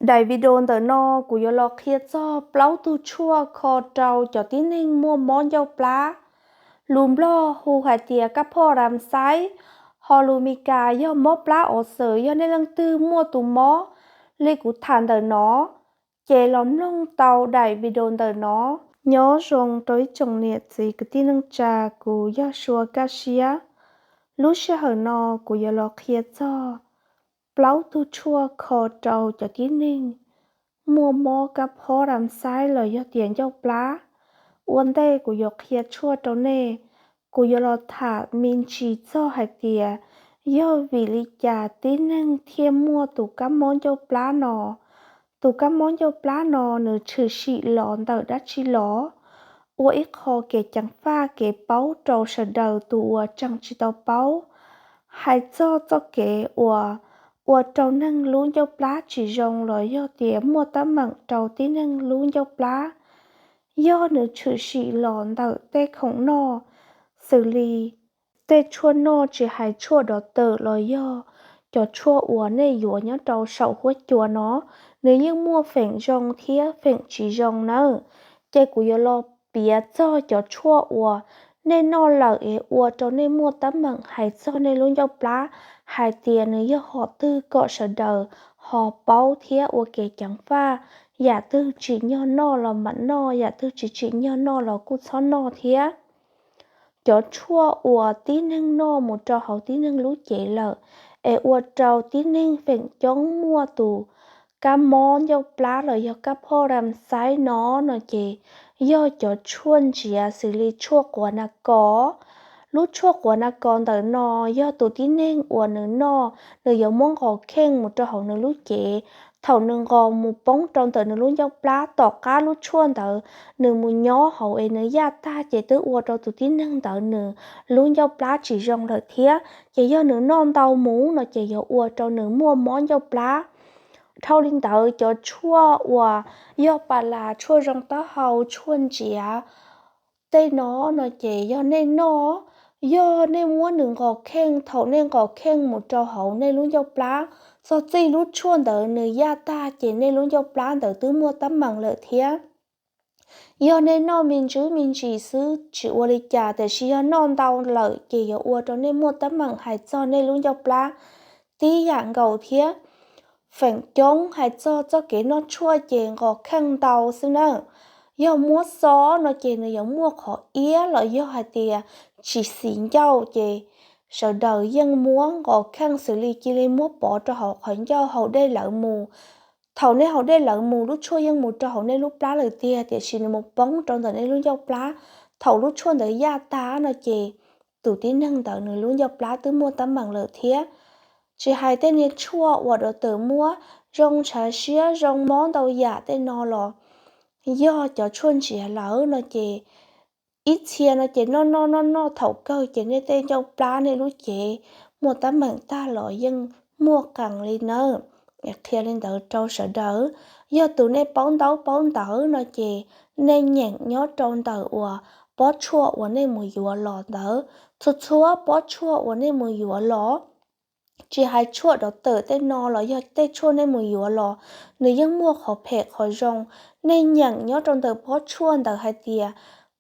Daim video ntawm no kuv yuav los qhia txog plaub tug tshuaj kho rau cov tib neeg muaj mob ncauj plab. Lus Nplog hu hais tias kab phoj ram xaib, ho lus Mis Kas yog mob plab ov xwm. Yog nej leej twg muaj tus mob li kuv tham ntawm no, ces los mloog tau daim video ntawm no. Nyob zoo rau ib tsoom niam txiv kwv tij neej tsa, kuv yog Sua Kaj Siab. Lub sij hawm no kuv yuav los qhia txog plaub tug tshuaj kho rau cov tib neeg muaj mob kab phob ram xaib los yog tias ncauj plab. Ua ntej kuv yuav qhia tshuaj rau nej, kuv yuav los tham me ntsis txog hais tias yog vim li cas tib neeg thiaj muaj tus kab mob ncauj plab no. Tus kab mob ncauj plab no nws tshwm sim los ntawm dab tsi los? Ua ib qho kev ceev faj kev paub rau sawv daws tus uas tseem tsis tau paub. Hais txog txoj kev uas ua rau neeg lub ncauj plab tsis zoo los yog tias muaj teeb meem rau tib neeg lub ncauj plab, yog nws tshwm sim los ntawm tej khoom noj, xws li tej tshuaj noj tsis hais tshuaj dov tawm los yog cov tshuaj uas nej yuav nyob rau saum huab cua no, nws yeej muaj feem zoo thiab feem tsis zoo nawb. Ces kuv yuav los piav txog cov tshuaj uas nej noj lawm es ua rau nej muaj teeb meem hais txog nej lub ncauj plab, hais tias nws yog hom twg kom sawv daws ho paub thiab ua kev ceev faj. Yam twg tsim nyog noj los mam noj, yam twg tsis tsim nyog noj los kuj txhob noj thiab. Cov tshuaj uas tib neeg noj mus rau hauv tib neeg lub cev lawm, es ua rau tib neeg feem coob muaj tus kab mob ncauj plab los yog kab phoj ram xaib no, no ces yog cov tshuaj ntsiav xws li tshuaj quav nas kos. Lub tshuaj quav nas kos ntawm no yog tus tib neeg uas nws noj, nws yuav muab nqos kheej mus rau hauv nws lub cev. Thaum nws nqos mus poob rau ntawm nws lub ncauj plab, tom qab lub tshuaj ntawd nws mus nyob hauv es nws yaj tag ces twb ua rau tus tib neeg ntawd nws lub ncauj plab tsis zoo lawm thiab. Ces yog nws noj ntau mus no ces yuav ua rau nws muaj mob ncauj plab. Dhau li ntawd, cov tshuaj uas yog pas las, tshuaj zoo taub hau, tshuaj ntsiav, tej no no ces yog nej noj, yog nej muab nws nqos kheej, thaum nej nqos kheej mus rau hauv nej lub ncauj plab, txog txij lub tshuaj ntawd nws yaj tag ces nej lub ncauj plab ntawd twb muaj teeb meem lawm thiab. Yog nej noj me ntsis me ntsis xwb tsis ua li cas, tiam sis yog noj ntau lawm ces yuav ua rau nej muaj teeb meem hais txog nej lub ncauj plab tib yam nkaus thiab. Feem coob hais txog txoj kev noj tshuaj ces nqos kheej ntau xwb na. Yog muab xov no ces nws yuav muaj qhov iab los yog hais tias tsis xis ncauj ces sawv daws yeej muab nqos kheej xws li cia li muab pov rau hauv qhov ncauj haus dej lawv mus. Thaum nej haus dej lawv mus, lub tshuaj yeej mus rau hauv nej lub plab lawm tiag, tiam sis nws mus poob rau ntawm nej lub ncauj plab. Thaum lub tshuaj ntawd yaj tag no ces tus tib neeg ntawd nws lub ncauj plab twb muaj teeb meem lawm thiab. Tsis hais tej niag tshuaj uas dov tawm muab zoo ntshav siab zoo mob ntau yam tej no los, yog cov tshuaj ntsiav lawm no ces ib txhia no ces noj noj noj noj thaum kawg ces nej tej ncauj plab nej lub cev muaj teeb meem tag los yeej muaj qees li nawb. Qhia li ntawd rau sawv daws. Yog tus nej paub ntaub paub ntawv no ces nej nyeem nyob rau ntawm uas pob tshuaj uas nej mus yuav los ntawd. Txhua txhua pob tshuaj uas nej mus yuav los, tsis hais tshuaj dov tawm tej no los yog tej tshuaj nej mus yuav los, nws yeej muaj qhov phem qhov zoo. Nej nyeem nyob rau ntawm pob tshuaj ntawd hais tias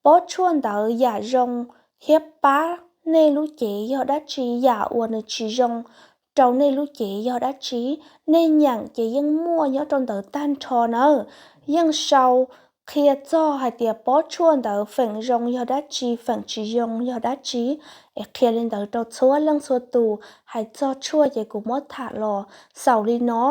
pob tshuaj ntawd yam zoo thiab pab nej lub cev yog dab tsi, yam uas nws tsis zoo rau nej lub cev yog dab tsi. Nej nyeem ces yeej muaj nyob rau ntawd tag nrho nawb. Yeej sau qhia txog hais tias pob tshuaj ntawd feem zoo yog dab tsi, feem tsis zoo yog dab tsi, es qhia li ntawd rau txhua leej txhua tus. Hais txog tshuaj ces kuv muab tham los xaus li no.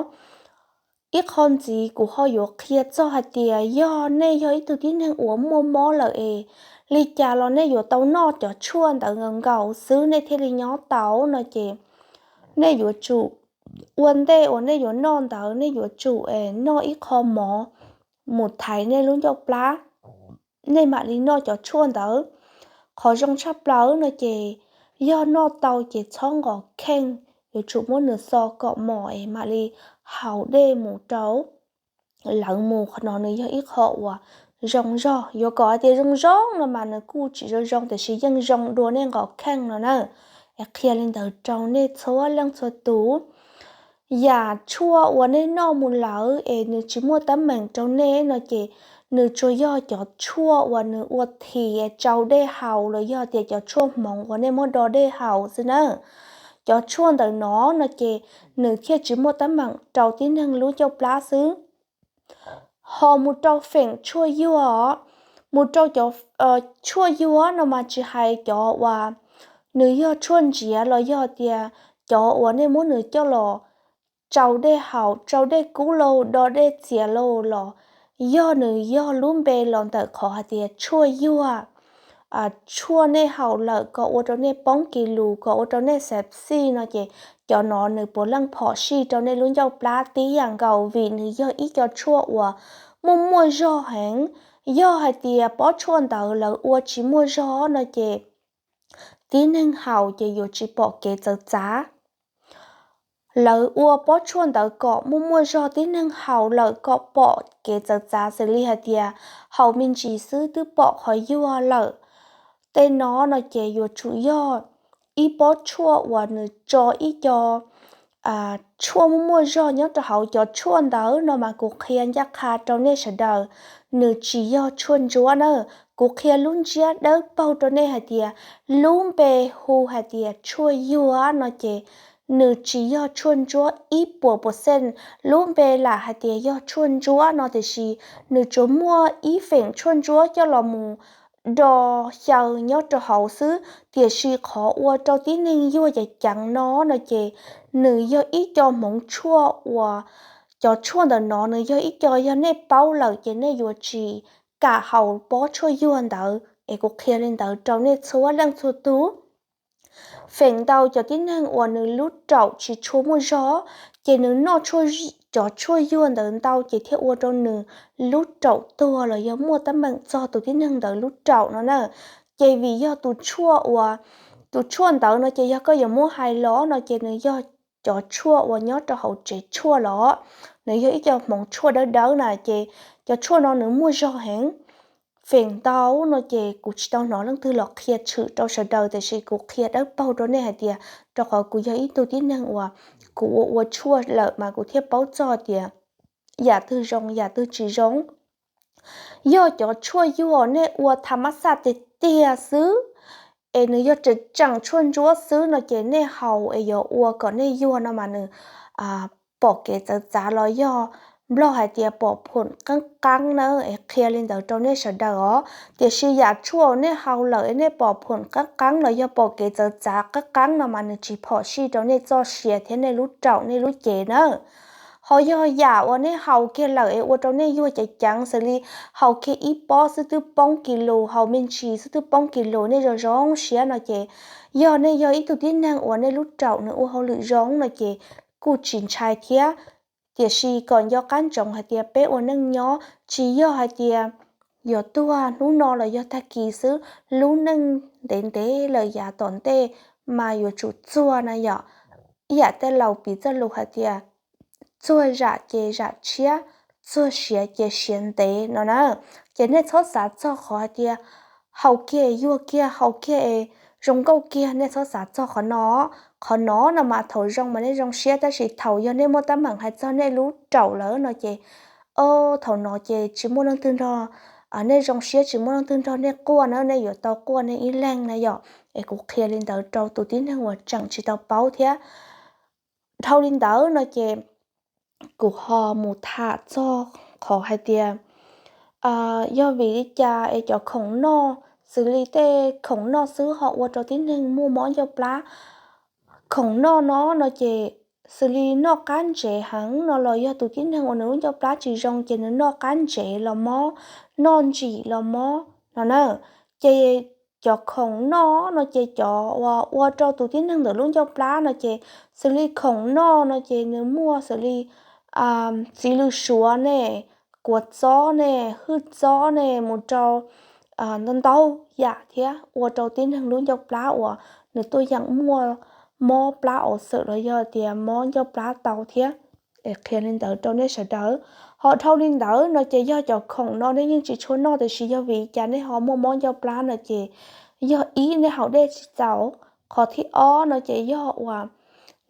Ib qho ntxiv kuv ho yuav qhia txog hais tias yog nej yog ib tug tib neeg uas muaj mob lawm es li cas los nej yuav tau noj cov tshuaj ntawd nkaus nkaus xwb nej thiaj li nyob tau no ces nej yuav tsum, ua ntej uas nej yuav noj ntawd nej yuav tsum es noj ib qho mov mus thaiv nej lub ncauj plab, nej mam li noj cov tshuaj ntawd. Qhov zoo tshaj plaws no ces yog noj tau ces txhob nqos kheej, yuav tsum muab nws xo kom mos es mam li haus dej mus rau lawv mus. Qhov no nws yog ib qho uas zoo zog. Yuav kom hais tias zoo zoo no mas nws kuj tsis zoo zoo, tiam sis yeej zoo dua nej nqos kheej no na. Es qhia li ntawd rau nej txhua leej txhua tus. yam tshuaj uas nej noj mus lawm es nws tsis muaj teeb meem rau nej no ces nws tsuas yog cov tshuaj uas nws ua this tsau dej haus los yog tias cov tshuaj hmoov uas nej muab do dej haus xwb na. Cov tshuaj ntawm no no ces nws thiaj tsis muaj teeb meem rau tib neeg lub ncauj plab xwb. Ho mus rau feem tshuaj yuag, mus rau cov tshuaj yuag no mas tsis hais cov uas nws yog tshuaj ntsiav los yog tias cov uas nej muab nws coj los tsau dej haus, tsau dej kub lauj, do dej txias lauj los yog nws yog lub npe los ntawm qhov hais tias tshuaj yuag, tshuaj nej haus lawm kom ua rau nej poob kis lus, kom ua rau nej xav xij no ces cov no nws puav leej phom sij rau nej lub ncauj plab tib yam nkaus vim nws yog ib co tshuaj uas muaj muaj zog heev. Yog hais tias pob tshuaj ntawd lawv ua tsis muaj zog no ces tib neeg haus ces yuav tsis pom kev txawv txav. Lawv ua pob tshuaj ntawd kom muaj muaj zog, tib neeg haus lawm kom pom kev txawv txav, xws li hais tias haus me ntsis xwb twb pom qhov yuag lawm. Tej no no ces yuav tsum yog ib pob tshuaj uas nws tso ib co tshuaj muaj muaj zog nyob rau hauv. Cov tshuaj ntawd no mas kuv qhia ncaj qha rau nej sawv daws, nws tsis yog tshuaj ntsuab na. Kuv qhia lub ntsiab dawb paug rau nej hais tias lub npe hu hais tias tshuaj yuag no ces nws tsis yog tshuaj ntsuab ib puas percent. Lub npe lam hais tias yog tshuaj ntsuab no tiam sis nws tsuas muaj ib feem tshuaj ntsuab coj los mus do xyaw nyob rau hauv xwb. Tiam sis qhov ua rau tib neeg yuag ceev ceev no no ces nws yog ib co hmoov tshuaj uas cov tshuaj ntawm no nws yog ib co yog nej paub lawm ces nej yuav tsis kam haus pob tshuaj yuag ntawd es kuv qhia li ntawd rau nej txhua leej txhua tus. Feem ntau cov tib neeg uas nws lub raum tsis tshua muaj zog, ces nws noj cov tshuaj yuag ntawd ntau ces thiaj ua rau nws lub raum tuag los yog muaj teeb meem txog tus tib neeg ntawd lub raum no na. Ces vim yog tus tshuaj uas, tus tshuaj ntawd no ces yog koj yuav muab hais los no ces nws yog cov tshuaj uas nyob rau hauv tsev tshuaj los, nws yog ib co hmoov tshuaj dawb dawb na ces cov tshuaj no nws muaj zog heev. Feem ntau no ces kuv tsis tau hnov leej twg los qhia tshwm rau sawv daws tiam sis kuv qhia dawb paug rau nej hais tias rau qhov kuv yog ib tug tib neeg uas kuv ua ua tshuaj lawm mas kuv thiaj paub txog tias yam twg zoo yam twg tsis zoo. Yog cov tshuaj yuag nej ua tha mab xaj tiag tiag xwb, es nws yog tseem tseem tshuaj ntsuab xwb no ces nej haus es yuav ua kom nej yuag no mas nws pom kev txawv txav los yog Nplog hais tias pom phom qeeb qeeb na, es qhia li ntawd rau nej sawv daws os. Tiam sis yam tshuaj uas nej haus lawm es nej pom phom qeeb qeeb los yog pom kev txawv txav qeeb qeeb no mas nws tsis phom sij rau nej txoj sia thiab nej lub raum nej lub cev na. Ho yog yam uas nej haus kiag lawm es ua rau nej yuag ceev ceev, xws li haus kiag ib pob xwb twb poob kis lus, haus me ntsis xwb twb poob kis lus, nej zoo zoo siab no ces yog nej yog ib tug tib neeg uas nej lub raum nws ua hauj lwm zoo no ces kuj tsis ntshai thiab. Tiam sis kom nco qab ntsoov hais tias peb ua neej nyob tsis yog hais tias yuav tuag hnub no los yog tag kis xwb, lub neej ntev ntev lawm yav tom ntej mas yuav tsum txuag na yom. Ib yam tej laus piv txoj lus hais tias txuag zam ces zam tshiab, txuag siav ces siav ntev no na. Ces nej txhob xav txog qhov hais tias haus kiag yuag kiag, haus kiag es zoo nkauj kiag, nej txhob xav txog qhov no. Qhov no no mas thaum zoo mas nej zoo siab tab sis thaum yog nej muaj teeb meem hais txog nej lub raum lawm no ces thaum no ces tsis muaj leej twg nrog nej zoo siab, tsis muaj leej twg nrog nej quaj na, nej yuav tau quaj nej ib leeg na yom. Es kuv qhia li ntawd rau tus tib neeg uas tseem tsis tau paub thiab. Dhau li ntawd no ces kuv ho mus tham txog qhov hais tias yog vim li cas es cov khoom noj, xws li tej khoom noj xwb ho ua rau tib neeg muaj mob ncauj plab. Khoom noj no no ces xws li noj qab ntsev heev no los yog tus tib neeg uas nws lub ncauj plab tsis zoo ces nws noj qab ntsev los mob, noj ntsim los mob no na. Ces cov khoom noj no ces cov uas ua rau tus tib neeg ntawm lub ncauj plab no ces xws li khoom noj no ces nws muaj xws li txiv lws suav ne, kua txob ne, hwj txob ne, mus rau ntau ntau yam thiab ua rau tib neeg lub ncauj plab uas nws tuaj yeem muaj mob plab au xwm los yog tias mob ncauj plab tau thiab. Es qhia li ntawd rau nej sawv daws. Ho dhau li ntawd no ces yog cov khoom no nej yeej tsis tshua noj tiam sis yog vim cas nej ho muaj mob ncauj plab no ces yog ib, nej haus dej tsis txaus. Qhov thib ob no ces yog uas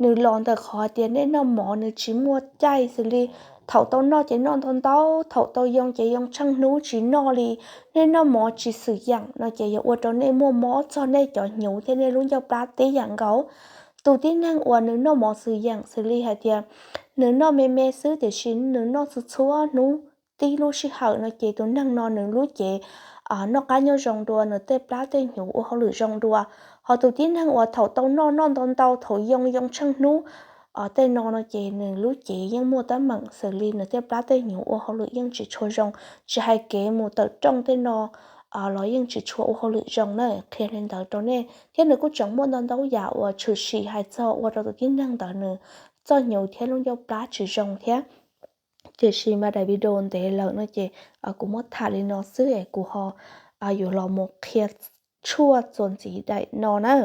Nws los ntawm qhov hais tias nej noj mov nws tsis muaj caij xws li thaum tau noj ces noj ntau ntau, thaum tau yoo ces yoo tsheej hnub tsis noj li. Nej noj mov tsis xwm yeem no ces yog ua rau nej muaj mob txog nej cov hnyuv thiab nej lub ncauj plab tib yam nkaus. Tus tib neeg uas nws noj mov xwm yeem xws li hais tias nws noj me me xwb tiam sis nws noj txhua txhua hnub tib lub sij hawm no ces tus neeg no nws lub cev noj qab nyob zoo dua, nws tej plab tej hnyuv ua hauj lwm zoo dua. Ho tus tib neeg uas thaum tau noj noj ntau ntau, thaum yoo yoo tsheej hnub tej no no ces nws lub cev yeej muaj teeb meem xws li nws tej plab tej hnyuv ua hauj lwm yeej tsis tshua zoo, tsis hais kev mus tawm rooj tej no los yeej tsis tshua ua hauj lwm zoo na. Qhia li ntawd rau nej thiab nws kuj tseem muaj ntau ntau yam uas tshwm sim hais txog ua rau tus tib neeg ntawd nws txoj hnyuv thiab lub ncauj plab tsis zoo thiab. Tiam sis mas daim video ntev lawm no ces kuv muab tham li no xwb es kuv ho yuav los mus qhia tshuaj txuas ntxiv daim no na.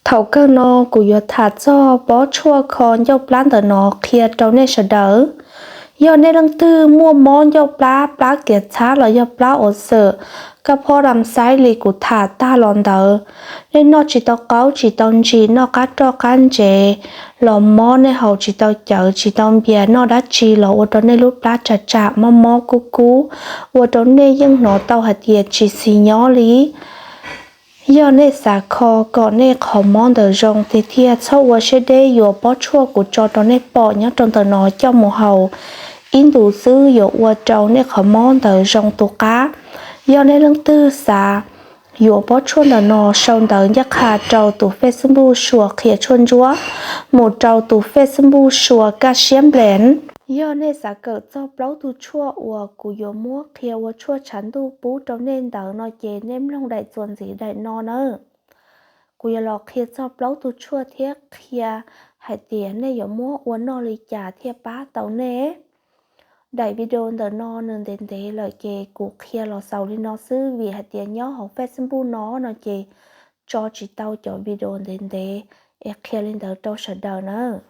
Thaum kawg no kuv yuav tham txog pob tshuaj kho ncauj plab ntawm no qhia rau nej sawv daws. Yog nej leej twg muaj mob ncauj plab, plab kiav txhab los yog plab ua xwm, kaj phob dam xaib li kuv tham tag los ntawd, nej noj tsis tau qaub tsis tau ntsis, noj qab roj qab ntsev los mob, nej haus tsis tau cawv tsis tau npias, noj dab tsi los ua rau nej lub plab tsam tsam mob mob kub kub, ua rau nej yeej hnov tau hais tias tsis xis nyob li. Yog nej xav kho kom nej qhov mob ntawd zoo tiag tiag, txhob ua siab deb, yuav pob tshuaj kuv tso rau nej pom nyob rau ntawm no coj mus haus ib ntus xwb yuav ua rau nej qhov mob ntawd zoo tus qab. Yog nej leej twg xav yuav pob tshuaj ntawm no sau ntawv ncaj qha rau tus Facebook Suas Qhia Tshuaj Ntsuab mus rau tus Facebook Suas Kaj Siab Nplees. Yog nej xav kawm txog plaub tug tshuaj uas kuv yuav muab qhia ua tshuaj tshav ntuj pub rau nej ntawd no ces nej mloog daim txuas ntxiv daim no na. Kuv yuav los qhia txog plaub tug tshuaj thiab qhia hais tias nej yuav muab ua noj li cas thiaj pab tau nej. Daim video ntawm no nws ntev ntev lawm ces kuv qhia los xaus li no xwb vim hais tias nyob hauv Facebook no no ces tso tsis tau cov video ntev ntev es qhia li ntawd rau sawv daws na.